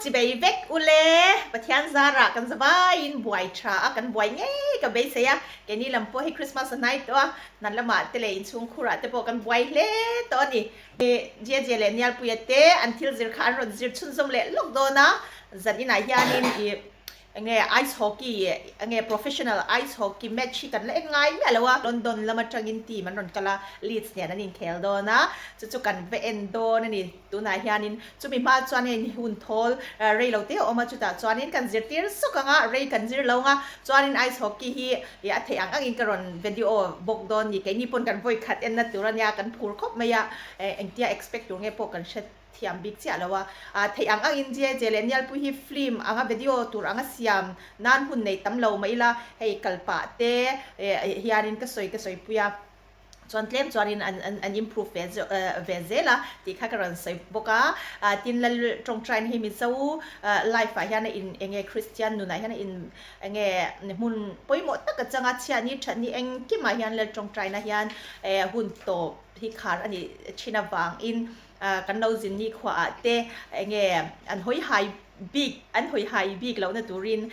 chibei vek ule Pathian zarah kan zavaiin buai tha a kan buai ngei ka beisei a keini lam pawh hei Christmas a hnai tawh a hna lamah te leh inchhungkhurah te pawh kan buai hle tawh a ni. Jeje leh Nialpuia te an thil zir kha an rawn zir chhunzawm leh lawk dawn a zan inah hianin ih Enge ice hockey enge professional ice hockey match hi kan la en ngai miah lo a, London lam atangin team an rawn kal a, Leeds nen an inkhel dawn a, chu chu kan va en dawn a ni. Tunah hianin chumi hma chuan hei hun thawl rei lo te a awm a, chutah chuanin kan zirtir sawk ang a, rei kan zir lo ang a, chuanin ice hockey hi a theih ang angin ka rawn video bawk dawn a ni. Keini pawn kan vawi khat enna tur a nia, kan phur khawp mai a, engtia expect tur nge pawh kan hre thiam bik chiah lo a, a theih ang angin JJ leh Nialpui hi film anga video tur anga siam nan hun nei tam lo mah ila hei kal pah te hianin ka sawi ka sawi pui a, chuan tlem chuanin an an an improve ve ve zel a tih kha ka rawn sawi bawk a, tin Lal tawngtaina hi Mizo life ah hian a in enge Christian nunah hian a in enge hmun pawimawh tak a chang a, chhiatni thatni engkimah hian Lal tawngtaina hian hun tawp hi khar a nih thin avangin Kan lo zin ni khuaah te enge an hawi hai bik an hawi hai bik lohna turin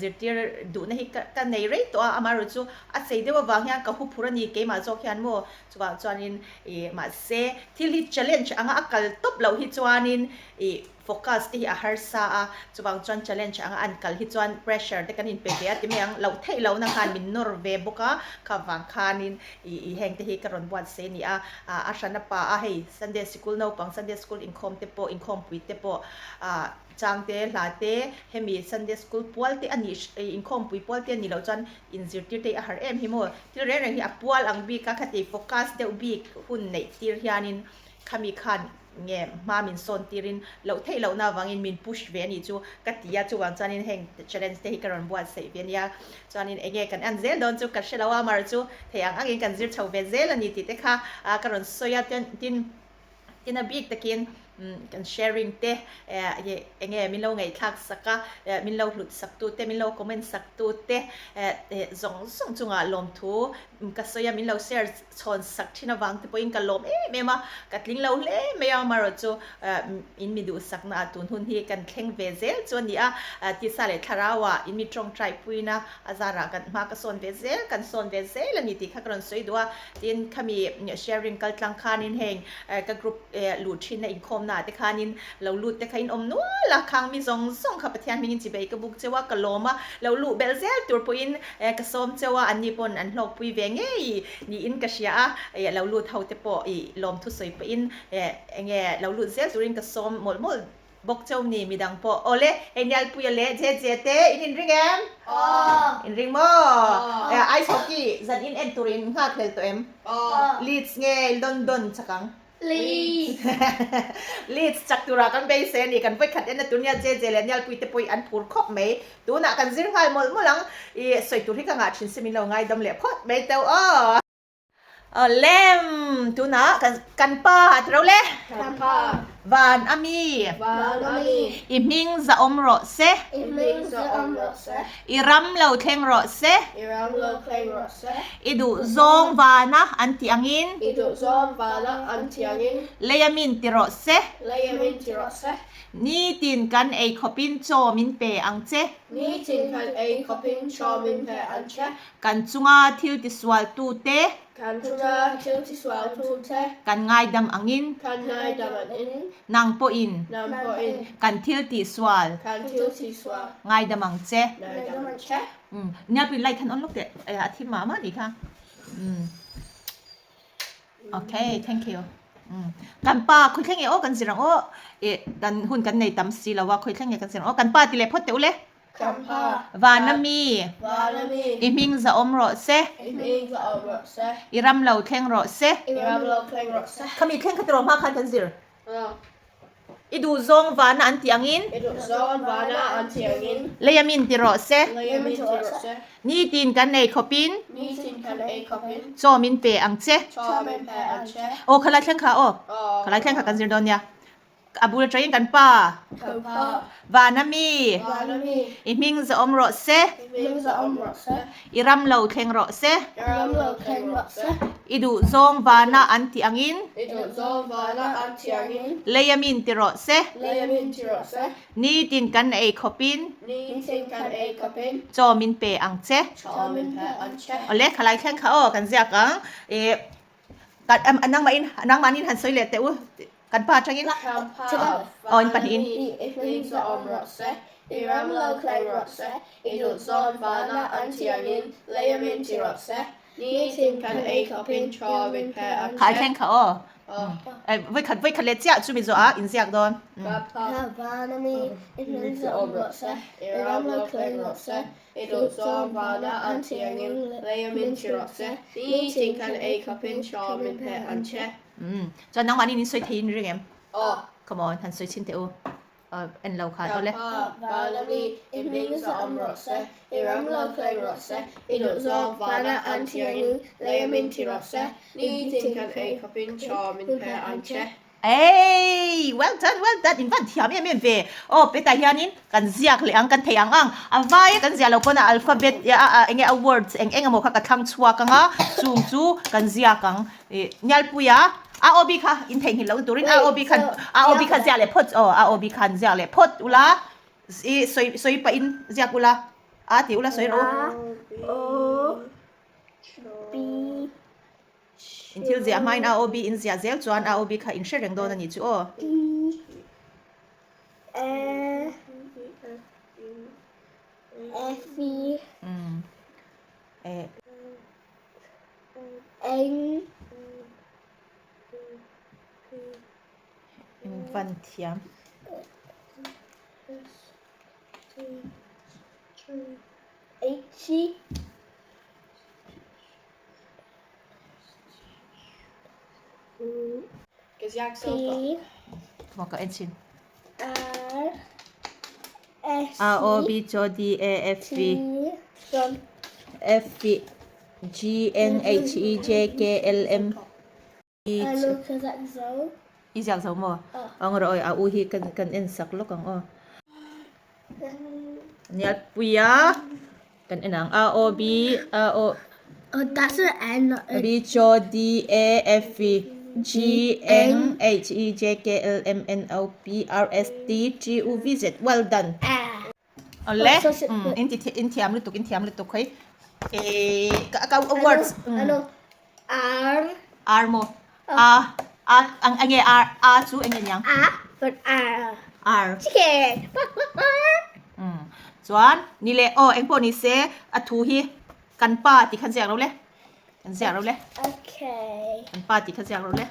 zirtir duhna hi ka nei rei tawh a, amaherawhchu chu a sei deuh avang hian ka huphur a ni keimah zawk hian maw chuvang chuanin ih mahse thil hi challenge anga a kal tawp loh hi chuanin ih focus te hi a harsa a, chuvang chuan challenge anga an kal hi chuan pressure te kan inpe ve a ti mai ang, loh theih lohna khan min nawr ve bawk a, kha vang khanin ih ih heng te hi ka rawn buatsaih a ni a, ah a hran a pa a hei Sunday sikul naupang Sunday school inkhawm te pawh inkhawmpui te pawh ah chang te hla te hemi Sunday school pual te a nih inkhawmpui pual te a nih loh chuan inzirtir te hi a harh em hi maw, thil reng reng hi a pual ang bik a khati focus deuh bik hun neih tir hianin khami khan nge hma min sawn tirin loh theih lohna avangin min push ve a nih chu ka ti a, chuvang chuanin heng challenge te hi ka rawn buatsaih ve a nia, chuanin enge kan en zel dawn chu ka hre lo a, mar chu thei ang angin kan zir chho ve zel a ni tih te kha ka rawn sawi a, tin tin a bik takin kan sharing te enge min lo ngaihthlak sak a, min lo hlut sak tu te, min lo comment sak tu te zawng zawng chungah lawmthu ka sawi a, min lo share chhawn sak thin avang te pawhin ka lawm em em a, ka tling lo hle mai a, amaherawh chu in mi duhsakna ah tun hun hi kan thleng ve zel chu a ni a, tisa leh thlarau ah in mi tawngtai puina a zarah kan hma ka sawn ve zel, kan sawn ve zel a ni tih kha ka rawn sawi duh a, tin khami sharing kal tlang khanin heng ka group luh thinna inkhawmna ah te khanin lo lut te kha in awm nual a, khang mi zawng zawng kha Pathian hmingin chibei ka buk cheu a, ka lawm a, lo luh belh zel tur pawhin E ka sawm cheu a, anni pawn an hlawkpui ve ngei niin ka hria a, e lo lut ho te pawh i lawmthu sawi pahin e enge lo lut zel turin ka sawm mawlh mawlh bawk cheu ni midang pawh. Awle, hei Nialpuia leh Jeje te in inring em? Aw. Inring maw? Aw. E ice hockey zan in en turin nghak hlel tawh em? Aw. Leeds nge London chak ang? Leeds. Leeds chak turah kan beisei a ni. Kan vawikhat en na tur nia JJ leh Nialpui te pawh hi an phur khawp mai. Tunah kan zir nghal mawlh mawlh ang. I sawi tur hi ka ngah thin si min lo ngaidam leh phawt mai teuh aw. Aw lem tunah kan kan pa ti ro le. Kan pa. Van a mi. Van a mi. I hming za awm rawh se. I hming za awm rawh se. I ram lo thleng rawh se. I ram lo thleng rawh se. I duh zawng vana an tih angin. I duh zawng vana an tih angin. Lei a min ti rawh se. Lei a min ti rawh se. Nitin kan ei khawpin chaw min pe ang che. Nitin kan ei khawpin chaw min pe ang che. Kan chunga thil tisualtute. Kan chunga thil tisualtute. Kan ngaidam angin. Kan ngaidam angin. Nang pawhin. Nang pawhin. Kan thil tihsual. Kan thil tihsual. Ngaidam ang che. Ngaidam ang che. Umm nia pui light han on lawk teh eh a thim mah mah nih kha umm okay thank you umm kan pa khawi thleng nge aw kan zir ang aw eh kan hun kan nei tam si lo a khawi thleng nge kan zir ang aw kan pa ti leh phawt teh ule Kan pa Vana mi Vana mi I hming za awm rawh se I hming za awm rawh se I ram lo thleng rawh se I ram lo thleng rawh se Khami thleng kha tiraw hma khan kan zir Aw. I duhzawng vana an tih angin. I duhzawng vana an tih angin. Lei a min ti rawh se. Lei a min ti rawh se. Nitin kan ei khawpin. Nitin kan ei khawpin. Chaw min pe ang che. Chaw min pe ang che. Aw khalai thleng kha aw. Aw. Khalai thleng kha kan zir dawn nia. A bul atangin kan pa. Kan pa. Van a mi. Van a mi. I hming zahawm rawh se. I hming zahawm rawh se. I ram lo thleng rawh se. I ram lo thleng rawh se. I duhzawng vana an tih angin. I duhzawng vana an tih angin. Lei a min ti rawh se. Lei a min ti rawh se. Nitin kan ei khawpin. Nitin kan ei khawpin. Chaw min pe ang che. Chaw min pe ang che. Awle, khalai thleng kha aw kan ziak ang. I nangmahin nangmahnin han sawi leh teh u. Kan pa atangin. Aw in pahnihin. I hming chu awm rawh se, i ram lo thleng rawh se, i duh zawn vana an thiangin lei a min ti rawh se, nitin kan ei khawpin chaw min pe ang che. Khai thleng kha aw. Vawikhat vawikhat leh chiah chumi zawh ah inziak dawn. Ka pa vana mi i hming chu awm rawh se, i ram lo thleng rawh se, I duh chuan vana an thiangin lei a min ti rawh se, nitin kan ei khawpin chaw min pe ang che. Umm, chuan nangmahni in sawi theiin ring em? Aw. Come on, han sawi chhin teh u. Aw, en lo khan, awle. Ka pa, vana mi, i hming za awm rawh se, i ram lo thleng rawh se, i duh zawng vana an thiangin lei a min ti rawh se, nitin kan ei khawpin chaw min pe ang che. Eii well done well done in van thiam em em ve aw petah hianin kan ziak leh ang kan thei ang ang a vai a kan ziah loh pawn a alphabet a a enge a words eng eng emaw kha ka thlang chhuak ang a chung chu kan ziak ang ih Nialpuia a aw bik kha in theihnghilh loh na turin a aw bik khan a aw bik kha ziak leh phawt aw a aw bik khan ziak leh phawt ula ih sawi sawi pahin ziak ula a ti ula sawi rawh u. In thil ziah hmain a OB in ziah zel chuan a OB kha in hre reng dawn a ni chu aw. In van thiam. P Maw ka en chin. R S A O B C D A F T V F V G N H E J K L M P Ano ka ziak zo? I ziak zo maw? Ang rawh awi a u hi kan kan en sak lawk ang aw. Nialpuia kan en ang A O B A O Oh, that's an N, not a B C D A F V G N H E J K L M N O P R S T T U V Z Well done. Awle in ti in thiam lutuk in thiam lutuk hei eh ka ka words Ano R R maw A A ang enge R A chu enge niang A but R R Chicken Um chuan ni leh aw engpawh ni se a thu hi kan pa tih khan ziak lo le kan ziak lo le Okay kan pa tih kha ziak lo le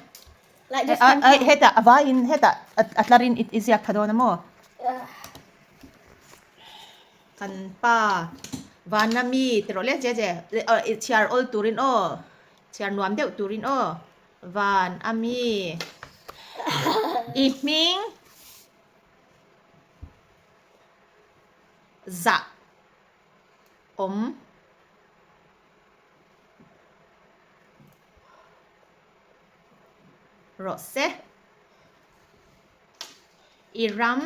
Like this ai hetah a vaiin hetah a tlarin i ziak tha dawn a maw Kan pa vana mi ti rawh le che che chhiar awl turin aw chhiar nuam deuh turin aw van a mi i hming zah awm rawh se i ram.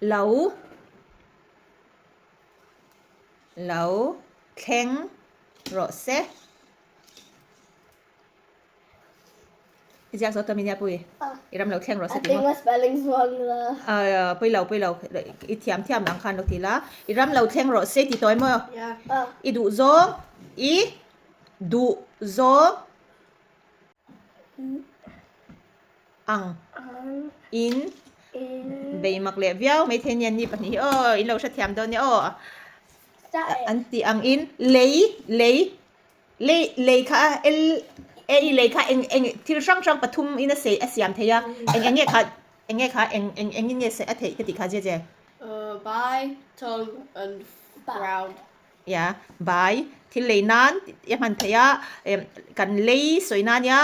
Lo lo thleng rawh se. I ziak zawh tawh mi nia pui. I ram lo thleng rawh se tih maw? I think my spelling's wrong lah. Pui lo pui lo i thiam thiam ang khan lo ti la. I ram lo thleng rawh se ti tawh emaw? I duh zawng i duh zawng Ang in bei mak leh viau mai thei nia ni pahnih hi aw in lo hrethiam dawn nia aw an tih ang in lei lei lei lei kha l a e lei kha eng eng thil hrang hrang pathum in a sei a siam thei a eng eng nge kha eng nge kha eng eng eng in nge a theih ka tih kha zia zia Bai tongue and ground. Ia, bai, thil lei nan i hman theih a, kan lei sawina ania,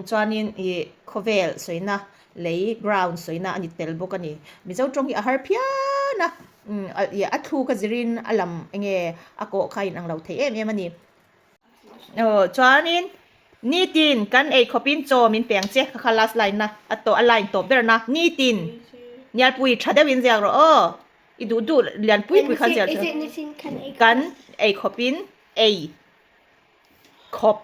chuanin ih khawvel sawina, lei, ground, sawina a ni tel bawk a ni. Mizo tawng hi a har phian a, ih a thluk a zirin a lam enge a kawh kha a inang lo thei em em a ni. Aw chuanin nitin kan ei khawpin chaw min pe ang che kha kha last line na a tawh a line tawp ber na nitin Nialpui tha deuhin ziak rawh aw i duh duh lian pui pui khan ziak kan ei khawpin ei khawp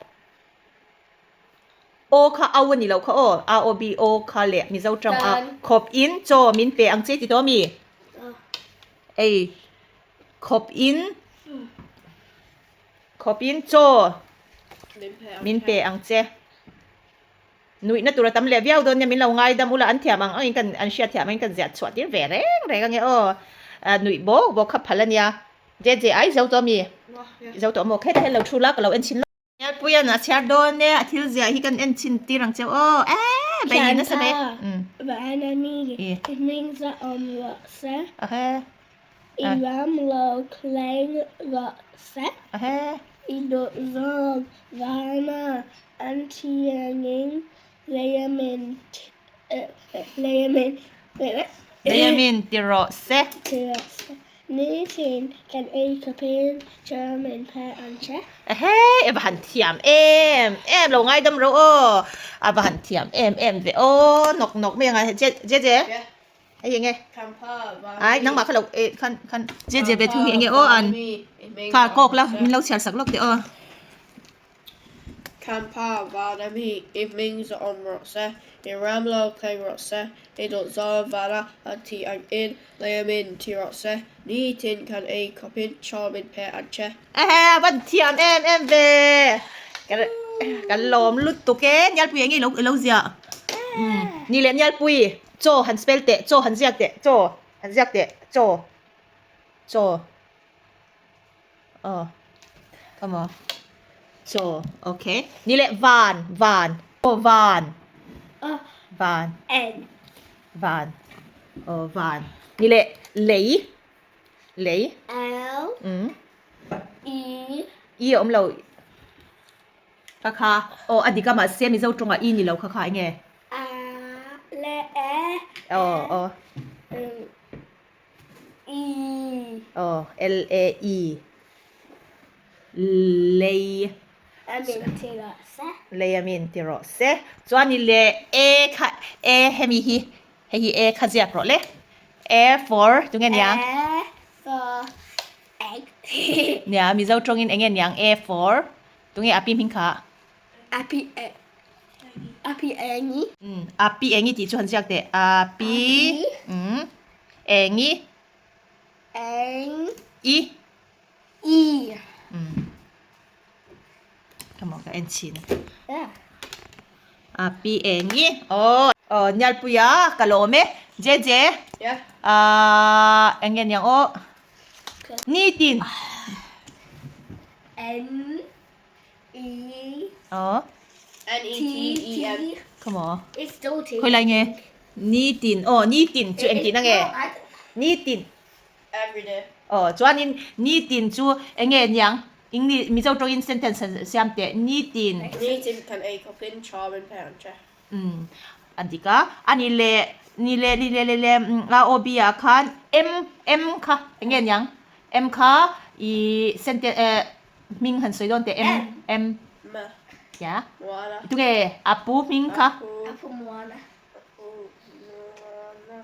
Aw kha au a ni lo kha aw, A aw B aw kha leh Mizo tawng a khawp in chaw min pe ang che ti tawh mi? Ei khawp in khawp in chaw min pe ang che. Nuihna tur a tam leh viau dawn nia min lo ngaidam ula an thiam ang angin kan an hriat thiam angin kan ziah chhuah tir ve reng reng ange aw. Nuih bawk bawk kha phal a nia. Jeje ai zo tawh mi? Zo tawh maw? Khetah hian lo thu la ka lo en chhin lawk. Hmelpuian a chhiar dawn e, a thil ziah hi kan en chhin tir ang cheu aw, eeh bei ni nasa mai. Vana mi hming za awm rawh se. I ram lo thleng rawh se. I duh zawng vana an thiangin leiamin leiamin Leiamin ti rawh se. Ti rawh se. Nitin kan ei khawpin German phe an che. Ehe, i va han thiam em em lo ngaidam ro aw. A va han thiam em em ve aw, nawk nawk mai anga je je je. Hei enge? Ai nangmah kha lo eh khan khan je je ve thung hi enge aw an kha kawk la min lo chhiar sak lawk teh aw. Campa vana mi i hming zawm rawh se, i ram lo thleng rawh se, i dawt zawm vana an thi ang in lei min ti rawh se, nitin kan ei khawpin chaw min pe ang che. Ehe a van thiam em em ve kan lawm lutuk e Nialpui enge ilo ilo ziah ni leh Nialpui chaw han spell teh chaw han ziak teh chaw han ziak teh chaw chaw. Aw come on chaw okay ni leh van van aw van van van aw van ni leh lei lei L um E E a awm lo kha kha aw a dik a mahse mizo tawngah E ni lo kha kha enge A le E aw aw E. Aw, L A E. Lei. A min ti rawh se. Lei a min ti rawh se. Chuan i le E kha E hemi hi hei hi E kha ziak rawh le. E for tunge niang? E for egg. Nia Mizo tawngin enge niang E for tunge a pi hming kha? Api e Api engi. Um api engi tih chu han ziak teh. Api um engi. Eng. I. I. Um ka maw ka en chhin. Api engi. Aw aw Nialpuia ka lawm e. Jeje. Yeah. Ah eng nge niang aw. Nitin. N. E Aw. N E T E N. Come on. It's still T. Khoi lai nge? Nitin. Aw, nitin chu engtin a nge? Nitin. Every day. Aw, chuanin nitin chu enge niang? English Mizo tawngin sentence han siam teh. Nitin. Nitin kan ei khawpin chaw min pe ang che. Umm a dik a. A ni leh ni leh ni leh leh leh a aw B ah khan M M kha enge niang? M kha i sentence eh Hming han sawi dawn teh em em. Ma. Ya. Muana. Tunge a pu hming kha. A pu Muana. A pu Muana.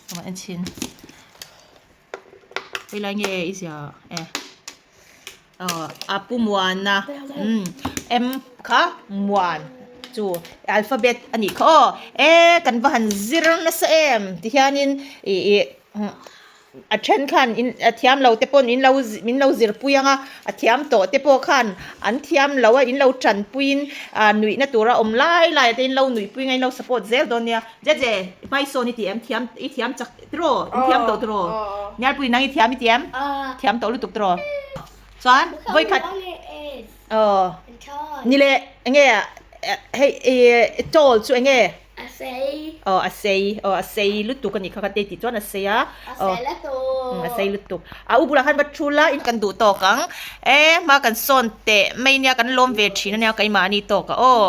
Kama en chin. Hei lai nge i zia e. Aw a pu Muana. Um M kha Muan chu alphabet a nih kha aw. E kan va han zir nasa em ti hianin ih ih a then khan in a thiam lo te pawn in lo min lo zir pui ang a a thiam tawh te pawh khan an thiam lo a in lo tanpuiin ah nuihna tura awm lai lai te in lo nuihpui ang a in lo support zel dawn nia. Jeje hmaisawn i ti em thiam i thiam chak tiraw in thiam tawh tiraw Nialpui nang i thiam i ti em thiam tawh lutuk tiraw chuan vawikhat aw ni leh enge hei ih tall chu enge aw a sei aw a sei lutuk a nih kha ka te tih chuan a sei a aw a sei lutuk a u bulah khan va thu la in kan duh tawk ang e hma kan sawn teh mai nia kan lawm ve thin a nia keimahni tawk a aw.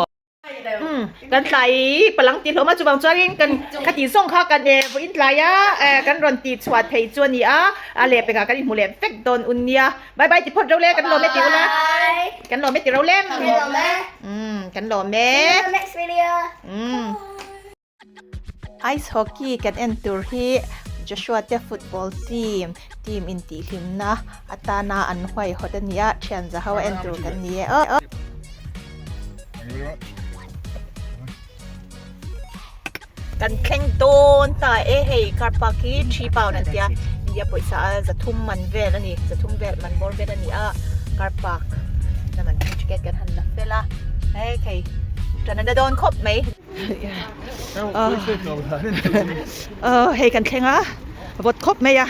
Umm kan tlai palang ti hlawm a chuvang chuanin kan khati zawng kha kan eh vawiin tlai a eh kan rawn tih chhuah thei chu a ni a a leh pekah kan inhmu leh vek dawn un nia bye bye ti phawt ro le kan lawm e ti ula kan lawm e ti ro lem umm kan lawm e umm. Ice hockey kan en tur hi Joshua te football team team intihhlimna atana an huaihawt a ni a thian za ho a en tur kan ni e aw. Kan thleng dawn ta e hei car park hi 3 pound an tia India pawisa a zathum man vel a ni zathum vel man bawr vel a ni a car park lam an ticket kan han la fel a hei thei tan a la dawn khawp mai. Hei kan thleng a vawt khawp mai a.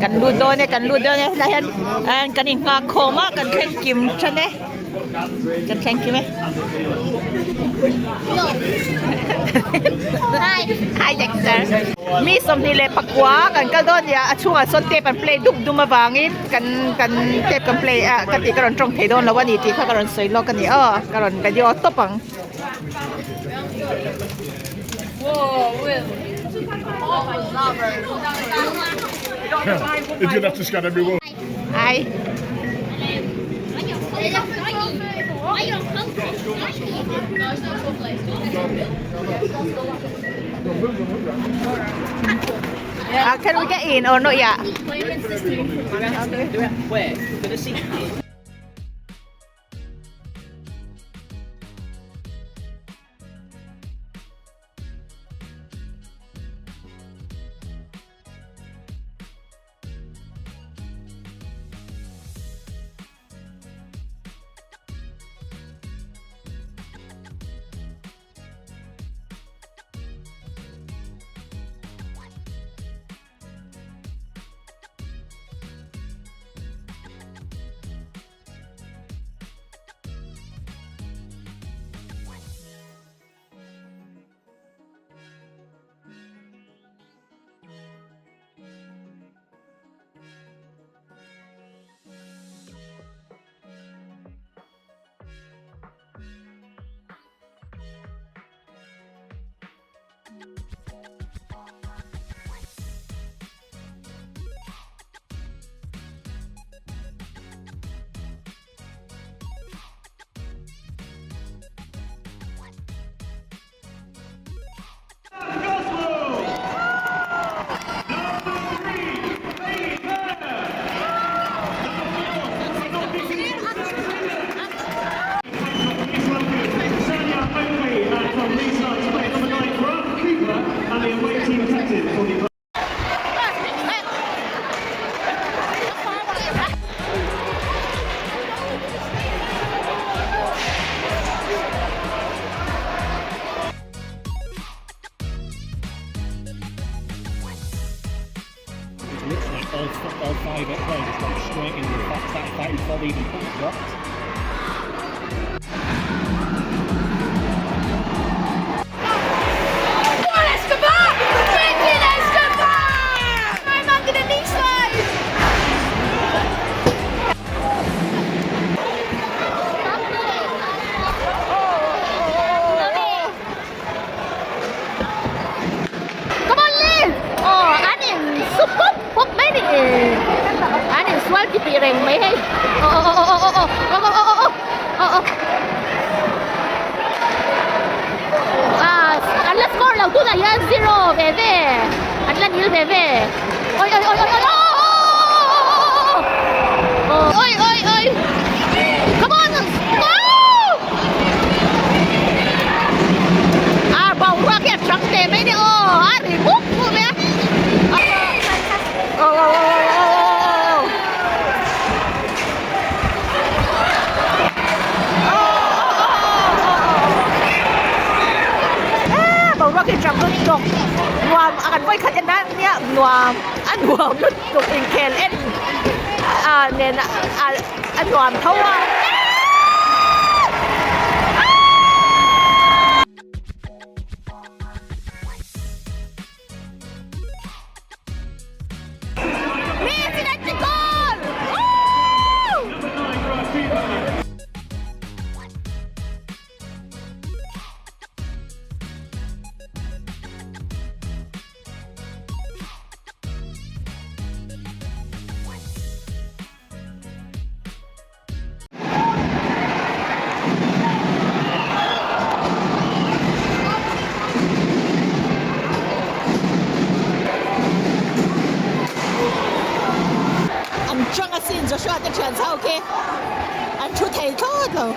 Kan lut dawn e kan lut dawn e helai hian kan inghak khawm a kan thleng kim than e. Kan thleng kim e. Hi. Hi Dexter. Mi sawmhnih leh pakua kan kal dawn nia a chhungah sawn tape an play dup dum avangin kan kan tape kan play a ka tih ka rawn tawng thei dawn lo a ni tih kha ka rawn sawi lawk a ni aw ka rawn video tawp ang. He's gonna have to scan everyone. Hi. Can we get in or not yet? Where? Gonna see. Literally all five players just went straight in and started fighting before they even puck dropped. Come on Liz! Aw an in su pup pup mai ni an in sual ti pih reng mai hei aw aw aw aw aw aw aw aw aw aw ah an la score lo tunah hian zero ve ve an la nil ve ve oi oi oi oi oi aw oi oi oi come on go a boruak hi a chang teh mai ni aw a ri mup mup mai a aw aw aw aw aw aw boruak hi chang lutuk nuam a kan vawikhat en a nia nuam a nuam lutuk inkhel en a nen a a nuam tho a. thei thlawt lo.